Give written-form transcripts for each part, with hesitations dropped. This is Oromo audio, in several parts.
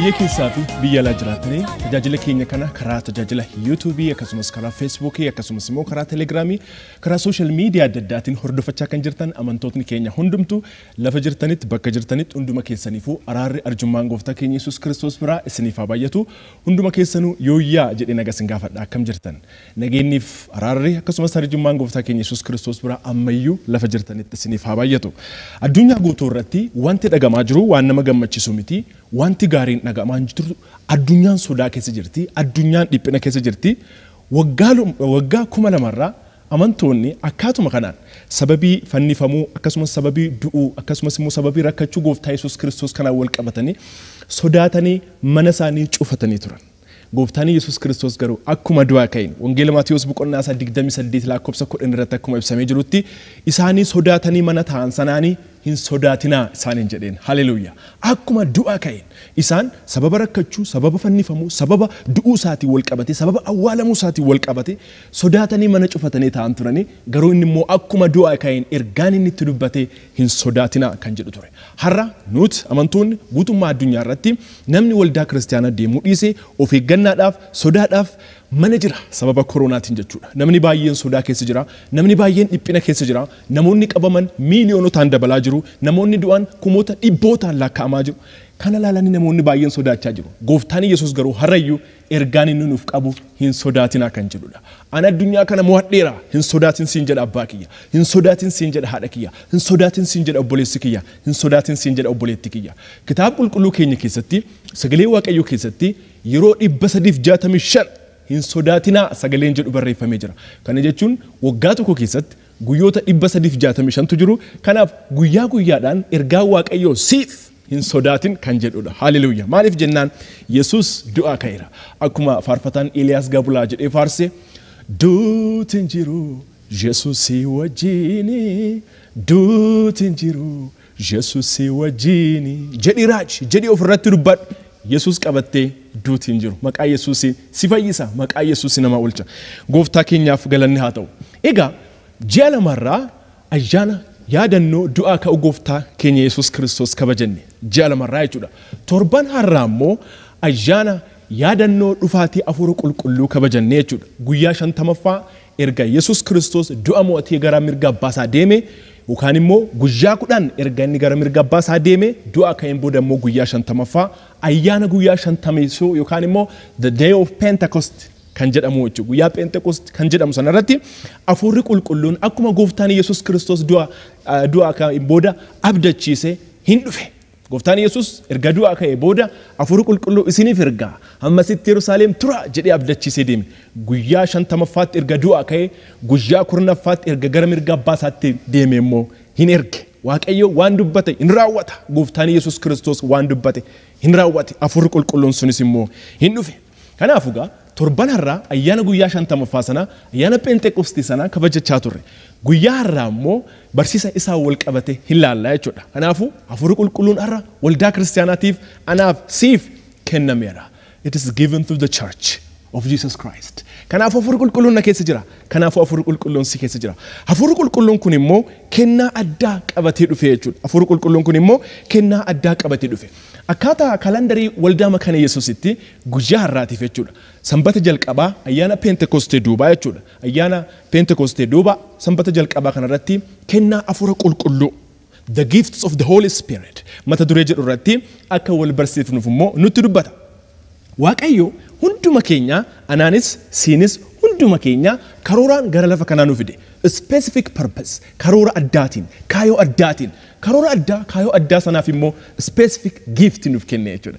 Biyya keessaa fi biyya alaa jiraatanii tajaajila keenya kana karaa tajaajila yuutuubii akkasumas karaa feesbuukii akkasumas immoo karaa telegiraamii karaa sooshaal miidiyaa adda addaatiin hordofachaa kan jirtan amantootni keenya hundumtu lafa jirtanitti bakka jirtanitti hunduma keessaniifuu araarri arjummaan gooftaa keenya Yesuus Kiristoos biraa isiniif haa baay'atu. Hunduma keessanuu yooyyaa jedhee naga isin gaafadha. Akkam jirtan? Nageenyiif araarri akkasumas arjummaan gooftaa keenya Yesuus Kiristoos biraa ammayyuu lafa jirtanitti isiniif haa baay'atu. Addunyaa guutuu irratti wanti dhagamaa jiru waan nama gammachiisu miti. Wanti gaariin dhagamaa hin jiru. Addunyaan sodaa keessa jirti. Addunyaan dhiphina keessa jirti. Waggaa 2000 amantoonni akkaatuma kanaan sababii fannifamuu akkasumas sababii du'uu akkasumas immoo sababii rakkachuu gooftaa Yesuus Kiristoos kanaan wal qabatanii sodaatanii mana isaanii cufatanii turan. Gooftaan Yesuus Kiristoos garuu akkuma du'aa ka'een Wangeela Maatiyuus boqonnaa isaa 28 lakkoofsa 10 irratti akkuma ibsamee jirutti isaanii sodaatanii mana taa'an sanaanii hin sodaatinaa isaaniin jedheen. Haleluuyaa. Akkuma du'aa ka'een isaan sababa rakkachuu, sababa fannifamuu, sababa du'uu isaatiin wal qabate, sababa awwaalamuu isaatiin wal qabate sodaatanii mana cufatanii taa'an turanii, garuu inni immoo akkuma du'aa ka'een ergaan inni itti dubbate hin sodaatinaa kan jedhu ture. Har'a nuti amantoonni guutummaa addunyaa irratti namni waldaa kiristaanaa deemuu dhiisee of eeggannaadhaaf sodaadhaaf mana jira sababa koronaatiin jechuudha. Namni baay'een sodaa keessa jira. Namni baay'een dhiphina keessa jira. Namoonni qabaman miiliyoonotaan dabalaa jiru. Namoonni du'an kumoota dhibbootaan lakkaa'amaa jiru. Kana ilaalanii namoonni baay'een sodaachaa jiru. Gooftaan Yesuus garuu har'ayyuu ergaan inni nuuf qabu hin sodaatinaa kan jedhudha. Ani addunyaa kana mo'adheera. Hin sodaatin siin jedha abbaa kiyya. Hin sodaatin siin jedha haadha kiyya. Hin sodaatin siin jedha obboleessi kiyya. Hin sodaatin siin jedha obboleetti kiyya. Kitaaba qulqulluu keenya keessatti sagalee Waaqayyoo keessatti yeroo 365 hin sodaatinaa sagaleen jedhu barreeffamee jira. Kana jechuun waggaa tokko keessatti guyyoota 365tu jiru. Kanaaf guyyaa guyyaadhaan ergaa Waaqayyoo siif hin sodaatin kan jedhudha. Haleluuyaa. Maaliif jennaan Yesuus du'aa ka'eera. Akkuma faarfataan Eeliyaas Gabulaa jedhee faarse, duuti hin jiru Yesuusii wajjini, duuti hin jiru Yesuusii wajjini jedhi raaji jedhi ofirratti dubbadhu. Yesuus qabattee duuti hin jiru. Maqaa Yesuusiin si fayyisa. Maqaa Yesuusiin nama oolcha. Gooftaa keenyaaf galanni haa ta'u. Egaa ji'a lamarraa ayyaana yaadannoo du'aa ka'uu gooftaa keenya Yesuus Kiristoos kabajanne. Ji'a lamarraa jechuudha. Torban har'aa immoo ayyaana yaadannoo dhufaatii Hafuura Qulqulluu kabajanne jechuudha. Guyyaa 50ffaa erga Yesuus Kiristoos du'a mo'atee gara mirga abbaa isaa deeme yookaan immoo guyyaa 10 erga inni gara mirga abbaa isaa deeme du'a ka'een booda immoo guyyaa 50ffaa ayyaana guyyaa 50 yookaan immoo the day of Pentecost kan jedhamu jechuudha. Guyyaa Pentecost kan jedhamu sanarratti Hafuurri Qulqulluun akkuma gooftaan Yesuus Kiristoos du'a ka'een booda abdachiise hin dhufe. Gooftaan Yesuus erga du'aa ka'ee booda Hafuurri Qulqulluu isiniif ergaa hammasitti Yerusaalem tura jedhee abdachiisee deeme. Guyyaa 50ffaatti erga du'aa ka'ee guyyaa 10ffaatti erga gara mirga abbaa isaatti deeme immoo hin erge. Waaqayyo waan dubbate hin raawwata. Gooftaan Yesuus Kiristoos waan dubbate hin raawwate. Hafuurri Qulqulluun sunis immoo hin dhufe. Kanaafuu egaa torban har'aa ayyaana guyyaa 50ffaa sana ayyaana Pheenxeqoostii sana kabajachaa turre. Guyyaa har'aa immoo barsiisa isaa wal qabate hin laallaa jechuudha. Kanaafuu Hafuurri Qulqulluun har'a waldaa kiristaanaatiif anaaf siif kennameera. It is given to the church of Jesus Christ. Kanaafuu Hafuurri Qulqulluun na keessa jira. Kanaafuu Hafuurri Qulqulluun si keessa jira. Hafuurri Qulqulluun kun immoo kennaa addaa qabatee dhufe jechuudha. Hafuurri Qulqulluun kun immoo kennaa addaa qabatee dhufe. Akkaataa kalandarii waldaa Makaana Yesuusitti guyyaa har'aatiif jechuudha. Sanbata jalqabaa ayyaana Peentekoostee duubaa jechuudha. Ayyaana Peentekoostee duubaa sanbata jalqabaa kanarratti kennaa Hafuura Qulqulluu, the gifts of the Holy Spirit, mata duree jedhu irratti akka wal barsiifnuuf immoo nutti dubbata. Waaqayyo hunduma keenya, anaanis siinis hunduma keenya karooraan gara lafa kanaa nu fide. Specific purpose, karoora addaatiin, kaayoo addaatiin, karoora addaa, kaayoo addaa sanaaf immoo specific gift nuuf kenne jechuudha.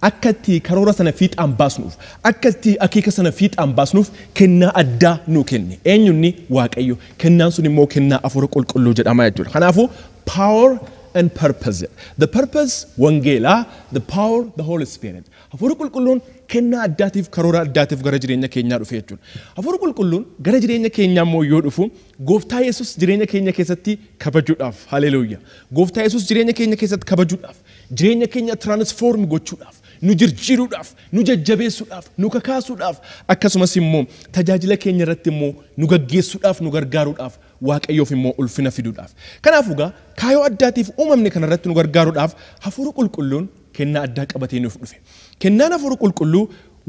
Akka itti karoora sana fiixaan baasnuuf, akka itti akeeka sana fiixaan baasnuuf kennaa addaa nu kenne. Eenyunni? Waaqayyo. Kennaan sun immoo kennaa Hafuura Qulqulluu jedhama jechuudha. Kanaafuu power and purpose. The purpose wangeelaa, the power the Holy Spirit. Hafuurri Qulqulluun kennaa addaatiif karoora addaatiif gara jireenya keenyaa dhufe jechuudha. Hafuurri Qulqulluun gara jireenya keenyaa immoo yoo dhufu gooftaa Yesuus jireenya keenya keessatti kabajuudhaaf. Haleluuyaa. Gooftaa Yesuus jireenya keenya keessatti kabajuudhaaf, jireenya keenya transform gochuudhaaf, nu jijjiiruudhaaf, nu jajjabeessuudhaaf, nu kakaasuudhaaf, akkasumas immoo tajaajila keenya irratti immoo nu gaggeessuudhaaf, nu gargaaruudhaaf, Waaqayyoof immoo ulfina fiduudhaaf. Kanaafuu egaa kaayoo addaatiif uumamne kanarratti nu gargaaruudhaaf Hafuurri Qulqulluun kennaa addaa qabatee nuuf dhufe. Kennaan hafuura qulqulluu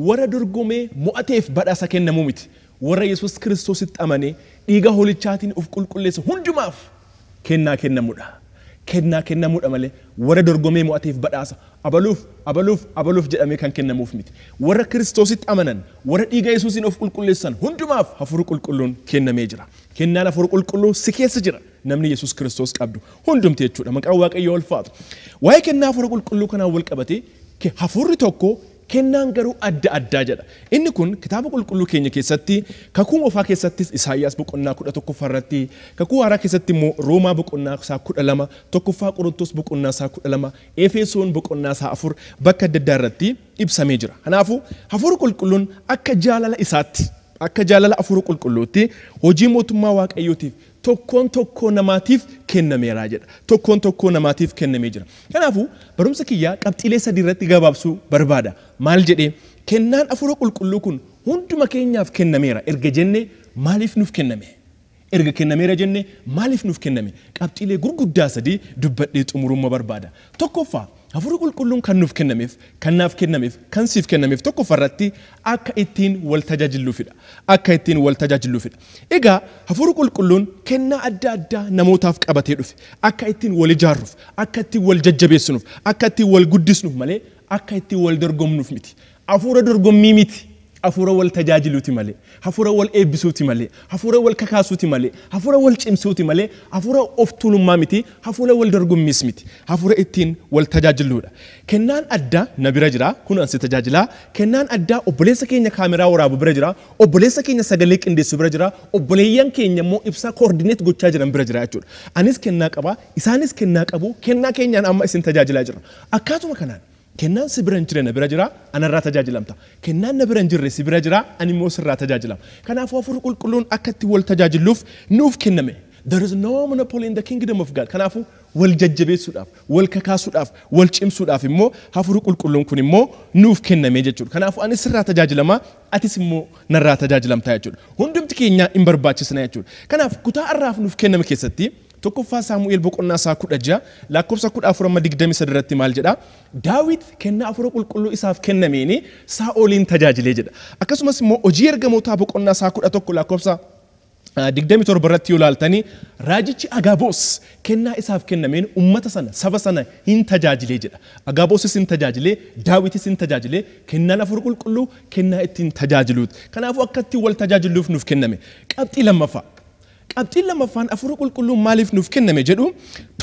warra dorgomee mo'ateef badhaasa kennamuu miti. Warra Yesuus Kiristoositti amanee dhiiga hoolichaatiin of qulqulleesse hundumaaf kennaa kennamudha. Kennaa kennamuudha malee warra dorgomee mo'ateef badhaasa abaluuf abaluuf abaluuf jedhamee kan kennamuuf miti. Warra Kiristoositti amanan, warra dhiiga Yesuusiin of qulqulleessan hundumaaf hafuura qulqulluun kennamee jira. Kennaan hafuura qulqulluu si keessa jira. Namni Yesuus Kiristoos qabdu hundumti jechuudha. Maqaan Waaqayyoo ulfaatu. Waa'ee kennaa hafuura qulqulluu kanaan wal qabatee hafuurri tokko kennaan garuu adda addaa jedha. Inni kun kitaaba qulqulluu keenya keessatti kakuu moofaa keessattis Isaayyaas boqonnaa 11 irratti, kakuu haaraa keessatti immoo Roomaa boqonnaa isaa 12, tokkoffaa Qorontos boqonnaa isaa 12, Efesoon boqonnaa isaa 4 bakka adda addaa irratti ibsamee jira. Kanaafuu hafuurri qulqulluun akka jaalala isaatti, akka jaalala hafuura qulqulluutti hojii mootummaa Waaqayyootiif tokkoon tokkoo namaatiif kennameera jedha. Tokkoon tokkoo namaatiif kennamee jira. Kanaafuu barumsa kiyyaa qabxiilee sadii irratti gabaabsuu barbaada. Maal jedhee? Kennaan hafuura qulqulluu kun hunduma keenyaaf kennameera. Erga jenne maaliif nuuf kenname? Erga kennameera jenne maaliif nuuf kenname? Qabxiilee gurguddaa sadii dubbadhee xumurumma barbaada. Tokkoffaa, hafuurri qulqulluun kan nuuf kennameef, kan naaf kennameef, kan siif kennameef tokkoffaa irratti akka ittiin wal tajaajilluufidha. Akka ittiin wal tajaajilluufidha. Egaa hafuurri qulqulluun kennaa adda addaa namootaaf qabatee dhufe. Akka ittiin wal ijaarruuf, akka ittiin wal jajjabeessinuuf, akka ittiin wal guddisnuuf malee akka ittiin wal dorgomnuuf miti. Hafuura dorgommii miti. Hafuura wal tajaajiluuti malee, hafuura wal eebbisuuti malee, hafuura wal kakaasuuti malee, hafuura wal cimsuuti malee, hafuura of tuulummaa miti, hafuura wal dorgommiis miti, hafuura ittiin wal tajaajiluudha. Kennaan addaa na bira jira, kun ansi tajaajilaa. Kennaan addaa obboleessa keenya kaameraa waraabu bira jira, obboleessa keenya sagalee qindeessu bira jira, obboleeyyan keenya immoo ibsaa koordineet gochaa jiran bira jira jechuudha. Anis kennaa qaba, isaanis kennaa qabu, kennaa keenyaan amma isin tajaajilaa jira. Akkaatuma kanaan kennaan si bira hin jirre na bira jira, anarraa tajaajilamta. Kennaan na bira hin jirre si bira jira, ani immoo sirraa tajaajilama. Kanaafuu hafuurri qulqulluun akka itti wal tajaajiluuf nuuf kenname. There is no monopoly in the kingdom of God. Kanaafuu wal jajjabeessuudhaaf, wal kakaasuudhaaf, wal cimsuudhaaf immoo hafuurri qulqulluun kun immoo nuuf kenname jechuudha. Kanaafuu anis sirraa tajaajilama, atis immoo narraa tajaajilamta jechuudha. Hundumti keenya hin barbaachisna jechuudha. Kanaaf kutaa har'aaf nuuf kenname keessatti tokkoffaa Saamu'eel boqonnaa isaa 16 lakkoofsa 14 amma 23 irratti maal jedha? Daawit kennaa hafuura qulqulluu isaaf kennameeni Saa'oliin tajaajilee jedha. Akkasumas immoo hojii ergamootaa boqonnaa isaa 11 lakkoofsa 27 irratti yoo ilaaltanii raajichi Agaaboos kennaa isaaf kennameen ummata sana, saba sana hin tajaajilee jedha. Agaaboosis hin tajaajilee, Daawitis hin tajaajilee. Kennaan hafuura qulqulluu kennaa ittiin tajaajiluuti. Kanaafuu akka ittiin wal tajaajiluuf nuuf kenname. Qabxii lammaffaa. Qabxiin lammaffaan hafuura qulqulluun maaliif nuuf kenname jedhu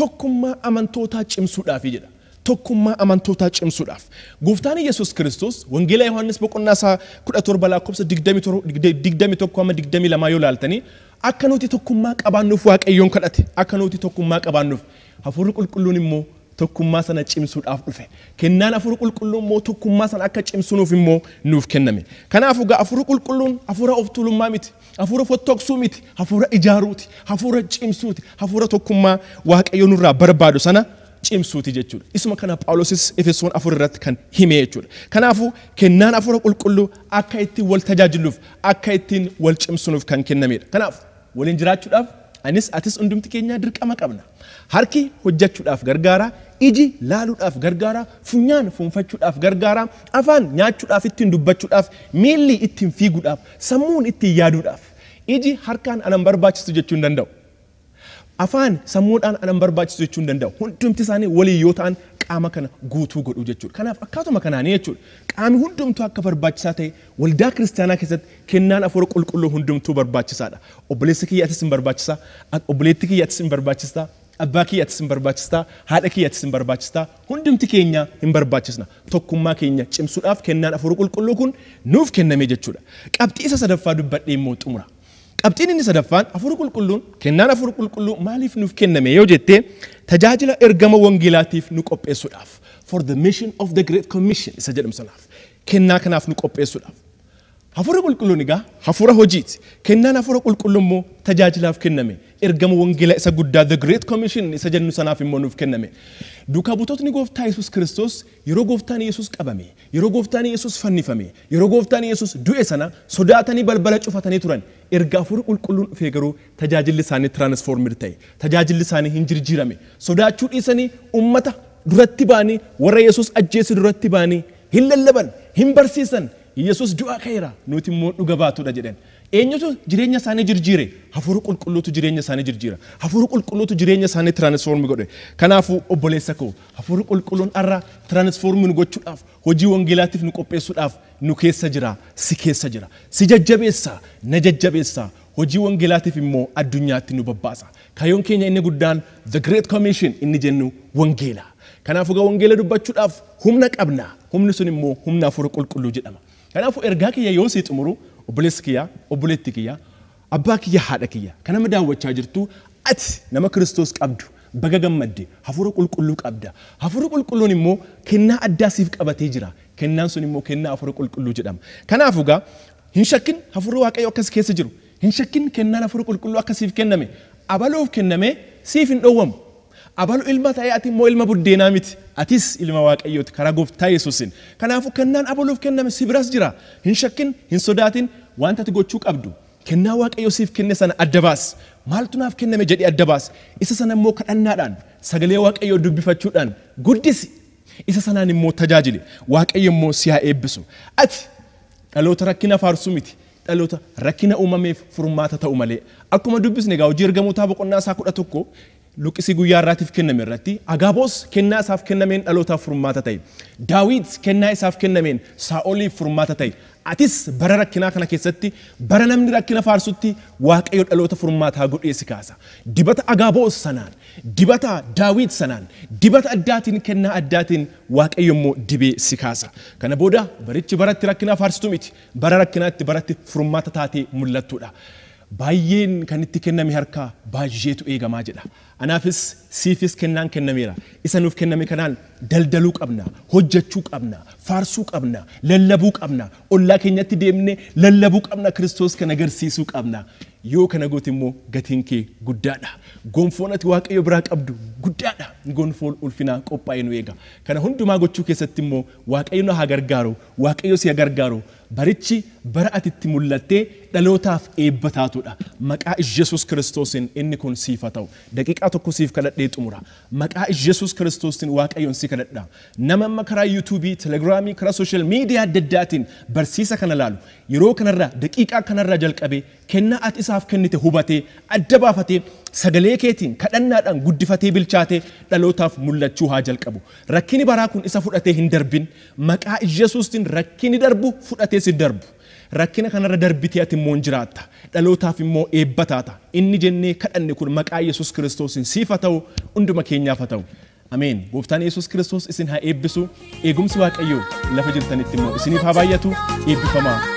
tokkummaa amantootaa cimsuudhaafi jedha. Tokkummaa amantootaa cimsuudhaaf. Gooftaan Yesuus Kiristoos Wangeela Yohaannis boqonnaa isaa 17 lakkoofsa 21 amma 22 yoo ilaaltanii akka nuti tokkummaa qabaannuuf Waaqayyoon kadhate. Akka nuti tokkummaa qabaannuuf. Hafuurri qulqulluun immoo tokkummaa sana cimsuudhaaf dhufe. Kennaan hafuura qulqulluu immoo tokkummaa sana akka cimsunuuf immoo nuuf kenname. Kanaafuu egaa hafuurri qulqulluun hafuura of tuulummaa miti, hafuura fottoqsuu miti, hafuura ijaaruuti, hafuura cimsuuti, hafuura tokkummaa Waaqayyo nurraa barbaadu sana cimsuuti jechuudha. Isuma kana Phaawulosis Efesoon 4 irratti kan hime jechuudha. Kanaafuu kennaan hafuura qulqulluu akka ittiin wal tajaajiluuf, akka ittiin wal cimsunuuf kan kennamedha. Kanaaf waliin jiraachuudhaaf anis atis hundumti keenya dirqama qabna. Harki hojjechuudhaaf gargaara, iji laaluudhaaf gargaara, funyaan fuunfachuudhaaf gargaara, afaan nyaachuudhaaf, ittiin dubbachuudhaaf, miilli ittiin fiiguudhaaf, sammuun ittiin yaaduudhaaf. Iji harkaan anan barbaachisu jechuu hin danda'u. Afaan sammuudhaan anan barbaachisu jechuu hin danda'u. Hundumti isaanii walii yoo ta'an qaama kana guutuu godhu jechuudha. Kanaaf akkaatuma kanaanii jechuudha. Qaamni hundumtuu akka barbaachisaa ta'e waldaa kiristaanaa keessatti kennaan hafuura qulqulluu hundumtuu barbaachisaadha. Obboleessa kiyya atis hin barbaachisaa, obboleettii kiyya atis hin barbaachisaa, abbaa kiyya atis hin barbaachisaa, haadha kiyya atis hin barbaachisaa, hundumti keenya hin barbaachisna. Tokkummaa keenya cimsuudhaaf kennaan hafuura qulqulluu kun nuuf kenname jechuudha. Qabxii isa sadaffaa dubbadhee immoo xumura. Qabxiin inni sadaffaan hafuura qulqulluun kennaan hafuura qulqulluu maaliif nuuf kenname yoo jette tajaajila ergama wangeelaatiif nu qopheessuudhaaf. For the mission of the Great Commission isa jedhamu sanaaf. Kennaa kanaaf nu qopheessuudhaaf. Hafuura qulqulluun egaa hafuura hojiiti. Kennaan hafuura qulqulluu immoo tajaajilaaf kenname. Ergama wangeelaa isa guddaa the Great Commission isa jennu sanaaf immoo nuuf kenname. Duukaa buutotni gooftaa Yesuus Kiristoos yeroo gooftaan Yesuus qabame, yeroo gooftaan Yesuus fannifame, yeroo gooftaan Yesuus du'e sana sodaatanii balbala cufatanii turan. Erga hafuurri qulqulluun dhufee garuu tajaajilli isaanii transformed ta'e. Tajaajilli isaanii hin jijjiirame. Sodaachuu dhiisanii ummata duratti ba'anii warra Yesuus ajjeese duratti ba'anii hin lallaban, hin barsiisan. Yesuus du'aa ka'eera, nuti immoo dhuga baatudha jedhan. Eenyutu jireenya isaanii jirjiire? Hafuura Qulqulluutu jireenya isaanii jirjiira. Hafuura Qulqulluutu jireenya isaanii transform godhe. Kanaafuu obboleessa koo, Hafuura Qulqulluun har'a transform nu gochuudhaaf, hojii wangeelaatiif nu qopheessuudhaaf nu keessa jira, si keessa jira. Si jajjabeessa, na jajjabeessa. Hojii wangeelaatiif immoo addunyaatti nu babbaasa. Kaayyoon keenya inni guddaan The Great Commission inni jennu wangeela. Kanaafuu egaa wangeela dubbachuudhaaf humna qabna. Humni sun immoo humna Hafuura Qulqulluu jedhama. Kanaafuu ergaa kiyya yoo sii xumuru, obboleessi kiyya, obboleetti kiyya, abbaa kiyya, haadha kiyya, kan nama daawwachaa jirtu, ati nama Kiristoos qabdu baga gammadde, Hafuura Qulqulluu qabda. Hafuura Qulqulluun immoo kennaa addaa siif qabatee jira. Kennaan sun immoo kennaa Hafuura Qulqulluu jedhama. Kanaafuu egaa hin shakkin Hafuurri Waaqayyoo akkas keessa jiru. Hin shakkin kennaan Hafuura Qulqulluu akka siif kenname. Abaluuf kenname siif hin dhowwamu. Abalu ilma ta'ee ati immoo ilma buddeenaa miti. Atis ilma Waaqayyooti karaa Gooftaa Yesuusin. Kanaafuu kennaan abaluuf kenname si biras jira. Hin shakkin, hin sodaatin, wanta ati gochuu qabdu. Kennaa Waaqayyoo siif kenne sana adda baas. Maaltu naaf kenname jedhee adda baas. Isa sana immoo kadhannaadhaan, sagalee Waaqayyoo dubbifachuudhaan guddisi. Isa sanaan immoo tajaajili. Waaqayyo immoo si haa eebbisu. Ati dhaloota rakkina faarsuu miti. Dhaloota rakkina uumameef furmaata ta'u malee. Akkuma dubbisne egaa hojii ergamootaa boqonnaa isaa 11 luqqisii guyyaa irraatiif kenname irratti Agaaboos kennaa isaaf kennameen dhalootaaf furmaata ta'e. Daawit kennaa isaaf kennameen Saa'oliif furmaata ta'e. Atis bara rakkinaa kana keessatti, bara namni rakkina faarsutti, Waaqayyo dhaloota furmaataa godhee si kaasa. Dibata Agaaboos sanaan, dibata Daawit sanaan, dibata addaatiin, kennaa addaatiin Waaqayyo immoo dibee si kaasa. Kana booda barichi baratti rakkinaa faarsitu miti. Bara rakkinaatti baratti furmaata taatee mul'attudha. Baay'een kan itti kenname harkaa baay'eetu eegamaa jedha. Anaafis siifis kennaan kennameera. Isa nuuf kenname kanaan daldaluu qabna, hojjechuu qabna, faarsuu qabna, lallabuu qabna, ollaa keenyatti deemnee lallabuu qabna, Kiristoos kan agarsiisuu qabna. Yoo kana goote immoo gatiin kee guddaadha. Gonfoon ati Waaqayyo biraa qabdu guddaadha. Gonfoon ulfinaa qophaa'ee nu eega. Kana hundumaa gochuu keessatti immoo Waaqayyo nu haa gargaaru, Waaqayyo si haa gargaaru. Barichi bara ati itti mul'attee dhalootaaf eebba taatudha. Maqaa Yesuus Kiristoosiin inni kun siif haa ta'u. Daqiiqaa tokko siif kadhadhee xumura. Maqaa Yesuus Kiristoosiin Waaqayyoon si kadhadha. Nama amma karaa yuutuubii, telegiraamii, karaa sooshaal miidiyaa adda addaatiin barsiisa kana laalu, yeroo kanarraa, daqiiqaa kanarraa jalqabee kennaa ati isaaf kennite hubatee, adda baafatee, sagalee keetiin kadhannaadhaan guddifatee bilchaatee dhalootaaf mul'achuu haa jalqabu. Rakkini baraa kun isa fudhatee hin darbin. Maqaa Yesuustiin rakkini darbu fudhatee si darbu. Rakkina kanarra darbitee ati immoo hin jiraatta. Dhalootaaf immoo eebba taata. Inni jennee kadhanne kun maqaa Yesuus Kiristoosiin siif haa ta'u, hunduma keenyaaf haa ta'u. Ameen. Gooftaan Yesuus Kiristoos isin haa eebbisu. Eegumsi Waaqayyoo lafa jirtanitti immoo isiniif haa baay'atu. Eebbifamaa.